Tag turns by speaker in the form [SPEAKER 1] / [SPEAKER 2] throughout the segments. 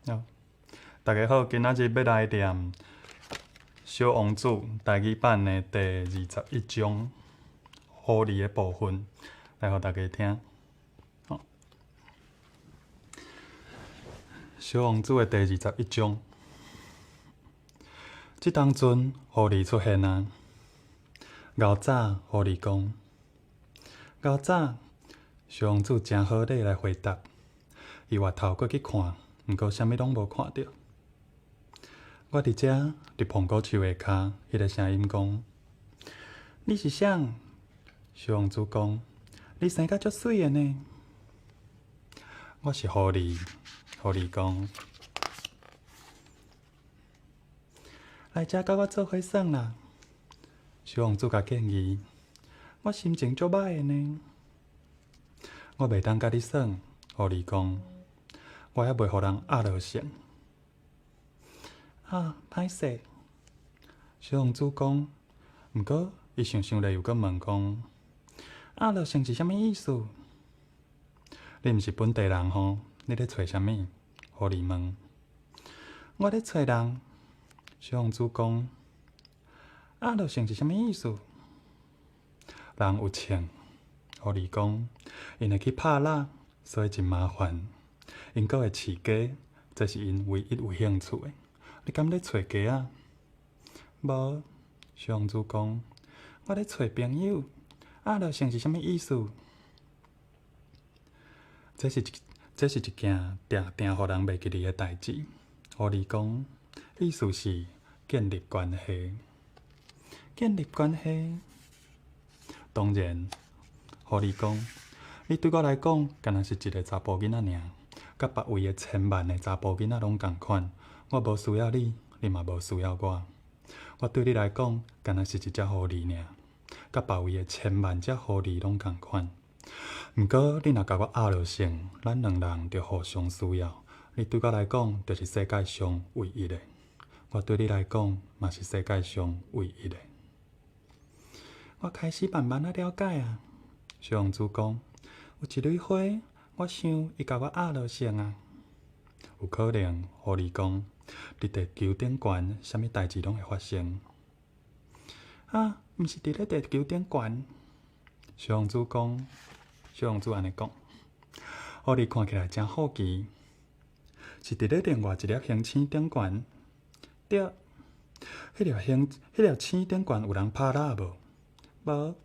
[SPEAKER 1] 好，大家好，今仔日欲來念《小王子》台語版的第21章狐狸的部分，來予大家聽。好，小王子的第二十一章。這當陣，狐狸出現啊！𠢕早，狐狸講：𠢕早，小王子誠好禮來回答。伊回頭過去看，毋過啥物攏無看著。我佇遮，佇蘋果樹下跤，彼个聲音講：你是啥？小王子講：你生甲足媠的呢。我是狐狸，狐狸講。來遮佮我做伙耍啦。小王子共建議。我心情足䆀的呢。我袂當佮你耍，狐狸講。我猶袂予人壓落性。啊，歹勢！小王子講。毋過，伊想想咧，又閣問講：壓落性是啥物意思？你毋是本地人吼？你咧揣啥物？狐狸問。我咧揣人。小王子講：壓落性是啥物意思？人有銃。狐狸講，𪜶會去拍獵，所以真麻煩。𪜶閣會飼雞，這是𪜶唯一有興趣的。你敢咧揣雞仔？無。小王子講，我咧揣朋友。壓落性是啥物意思？這是一件定定予人袂記得的代誌。狐狸講，意思是建立關係。建立關係。當然，狐狸講，你對我來講，敢若是一个查埔囡仔爾，佮別位的千萬个查埔囡仔攏仝款。我無需要你，你嘛無需要我。我對你來講，敢若是一隻狐狸爾，佮別位的千萬隻狐狸攏仝款。毋過，你若共我壓落性，咱兩人就互相需要。你對我來講，就是世界上唯一的；我對你來講，嘛是世界上唯一的。我開始慢慢仔了解啊。小王子講，有一蕊花，我想伊共我壓落性啊。有可能，狐狸講，佇地球頂懸，啥物代誌攏會發生。啊，毋是佇咧地球頂懸。小王子講，小王子按呢講，狐狸看起來誠好奇，是佇咧另外一粒行星頂懸。對，彼粒星頂懸有人拍獵無？無。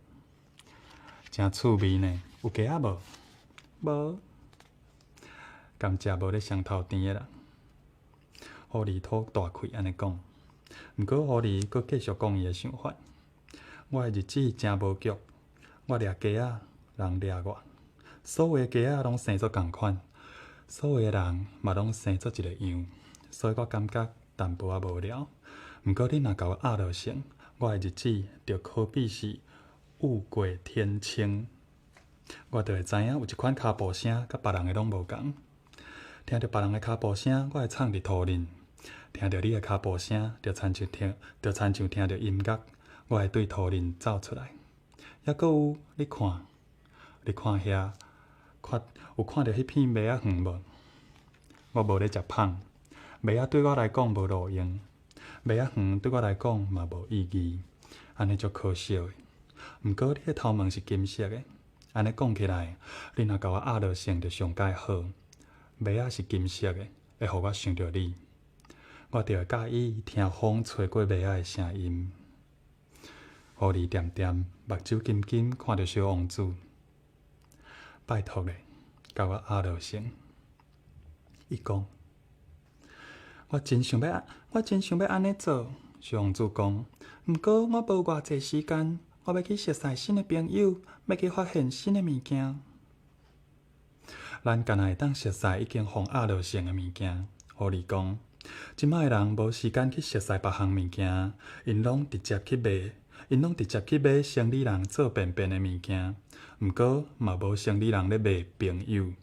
[SPEAKER 1] 誠趣味呢，有雞仔無？無。甘蔗無咧雙頭甜的啦。狐狸吐大氣按呢講，毋過狐狸閣繼續講伊的想法。我的日子誠無腳，我掠雞仔，人掠我。所有的雞仔攏生做仝款，所有的人嘛攏生做一个樣，所以我感覺淡薄仔無聊。毋過你若共我壓落性，我的日子就可比是雨過天晴。我就會知影有一款跤步聲，佮別人的攏無仝。聽著別人的跤步聲，我會藏佇塗裡；聽著你的跤步聲，就親像聽著音樂，我會對塗裡走出來。猶閣有，你看，你看遐，看有看著彼片麥仔園無？我無咧食麭，麥仔對我來講無路用，麥仔園對我來講嘛無意義，按呢足可惜的。毋過你的頭毛是金色的，按呢講起來，你若共我壓落性就上蓋好。麥仔是金色的，會予我想著你，我就會佮意聽風吹過麥仔的聲音。狐狸恬恬，目睭金金看著小王子，拜託咧，共我壓落性。伊講，我真想欲按呢做。小王子講，毋過我無偌濟時間，我欲去熟似新的朋友，欲去發現新的物件。咱敢若會當熟似已經予壓落性的物件，狐狸講。這擺的人無時間去熟似別項物件，𪜶攏直接去買生理人做便便的物件。毋過嘛無生理人咧賣朋友，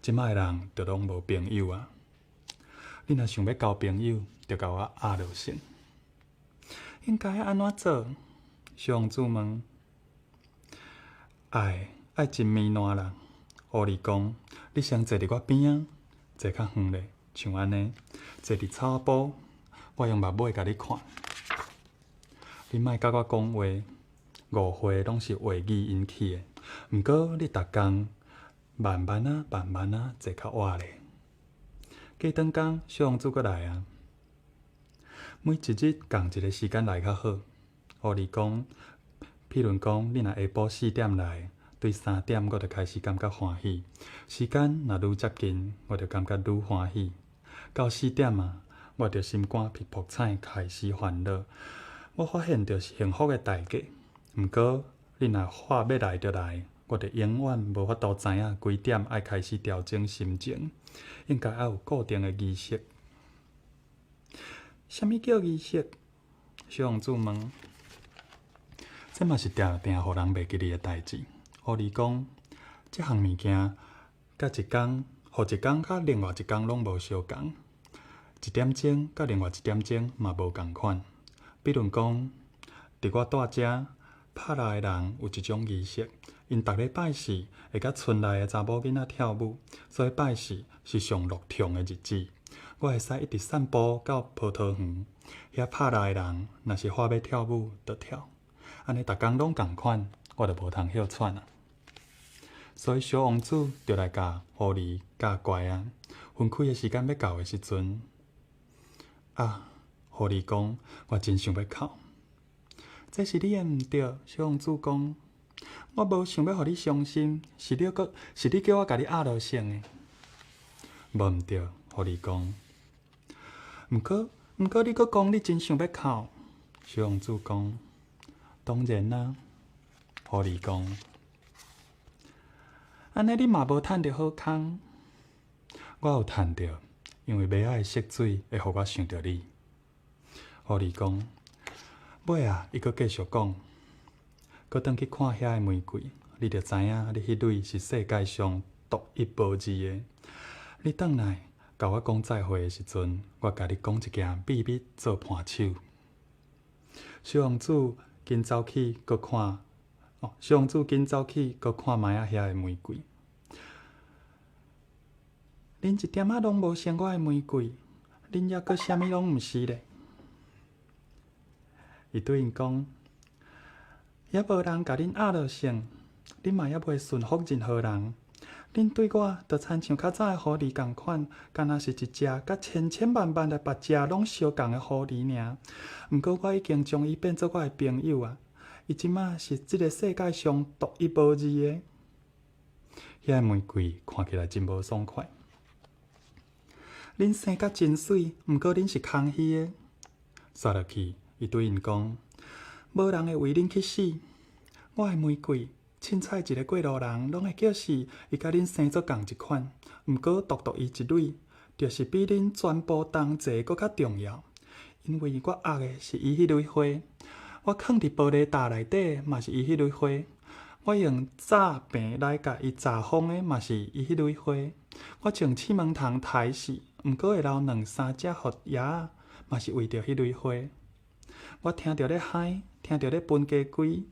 [SPEAKER 1] 這擺的人就攏無朋友啊。你若想欲交朋友，就共我壓落性。應該按怎做？小王子問。愛真糜爛啦。狐狸講：你先坐佇我邊仔，坐較遠咧，像按呢，坐佇草仔埔，我用目尾共你看。你莫佮我講話，誤會攏是話語引起的。毋過你逐工慢慢仔、慢慢仔坐較倚咧。過轉工，小王子閣來啊！每一日仝一个時間來較好。狐狸講，譬如講，你若下晡4點來，對3點我就開始感覺歡喜。時間若愈接近，我就感覺愈歡喜。到4點啊，我就心肝脾噗彩，開始煩惱。我發現著是幸福的代價。毋過，你若話欲來就來，我就永遠無法度知影幾點愛開始調整心情。應該愛有固定的儀式。啥物叫儀式？小王子問。這嘛是定定予人袂記得的代誌。狐狸講，這項物件，佮一工，予一工佮另外一工攏無相仝。一點鐘佮另外一點鐘嘛無仝款。比如講，佇我蹛遮，拍獵的人有一種儀式，𪜶逐禮拜四會佮村內的查某囡仔跳舞，所以拜四是上樂暢的日子。我會使一直散步到葡萄園，遐拍獵的人若是話欲跳舞，就跳。按呢逐工攏仝款，我就無通歇喘啊。所以小王子就來共狐狸教乖啊。分開的時間欲到的時陣，啊，狐狸講，我真想欲哭。這是你的毋對，小王子講，我無想欲予你傷心，是你閣是你叫我共你壓落省的。無毋對，狐狸講。毋過，毋過你閣講你真想欲哭，小王子講，當然啦，狐狸講。按呢你嘛無趁著好康，我有趁著，因為麥仔的色水會予我想著你。狐狸講，尾仔，伊閣繼續講，閣轉去看遐个玫瑰，你就知影你彼蕊是世界上獨一無二的。你轉來共我講再會的時陣，我共你講一件秘密做伴手。小王子緊走去閣看，哦，小王子緊走去閣看覓仔遐个玫瑰。恁一點仔攏無像我的玫瑰，恁猶閣啥物攏毋是咧。伊對𪜶講，猶無人共恁壓落省，恁嘛猶未馴服任何人。恁對我，就親像較早的狐狸仝款，敢若是一隻佮千千萬萬的別隻攏相仝的狐狸爾。毋過我已經將伊變做我的朋友啊！伊這馬是這个世界上獨一無二的。遐个玫瑰看起來真無爽快。恁生甲真媠，毋過恁是空虛的。煞落去，伊對𪜶講，無人會為恁去死。我的玫瑰，凊彩一个過路人，攏會叫死伊佮恁生做仝一款。毋過獨獨伊一蕊，就是比恁全部同齊閣較重要。因為我壓的是伊彼蕊花，我囥佇玻璃罩內底嘛是伊彼蕊花，我用炸爿來共伊炸風的嘛是伊彼蕊花，我穿刺毛蟲刣死，毋過會留兩三隻予鴨仔，嘛是為著彼蕊花。我聽著咧嗨，聽著咧分雞胿，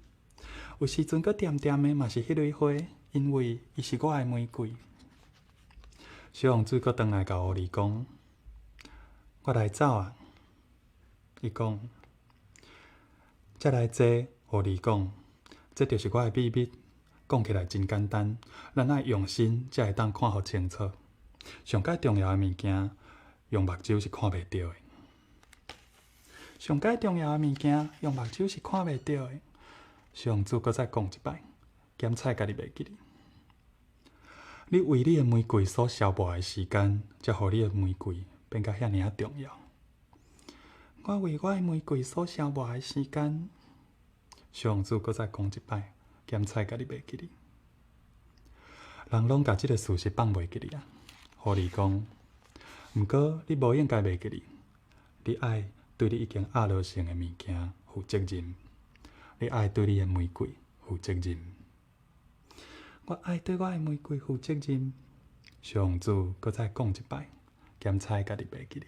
[SPEAKER 1] 有時陣閣恬恬的嘛是彼蕊花，因為伊是我的玫瑰。小王子閣轉來共狐狸講：我來走啊！伊講，才來坐。狐狸講，這就是我的秘密。講起來真簡單，咱愛用心才會當看予清楚。上蓋重要的物件，用目睭是看袂著的。上蓋重要的物件，用目睭是看袂著的。小王子閣再講一擺，檢採家己袂記得。你為你的玫瑰所消磨的時間，才予你的玫瑰變甲遐爾仔重要。我為我的玫瑰所消磨的時間，小王子閣再講一擺，檢採家己袂記得。人攏共這个事實放袂記得啊！狐狸講，毋過你無應該袂記得，你愛對你已經壓落成的物件負責任，你愛對你的玫瑰負責任。我愛對我的玫瑰負責任。小王子閣再講一擺，檢採家己袂記得。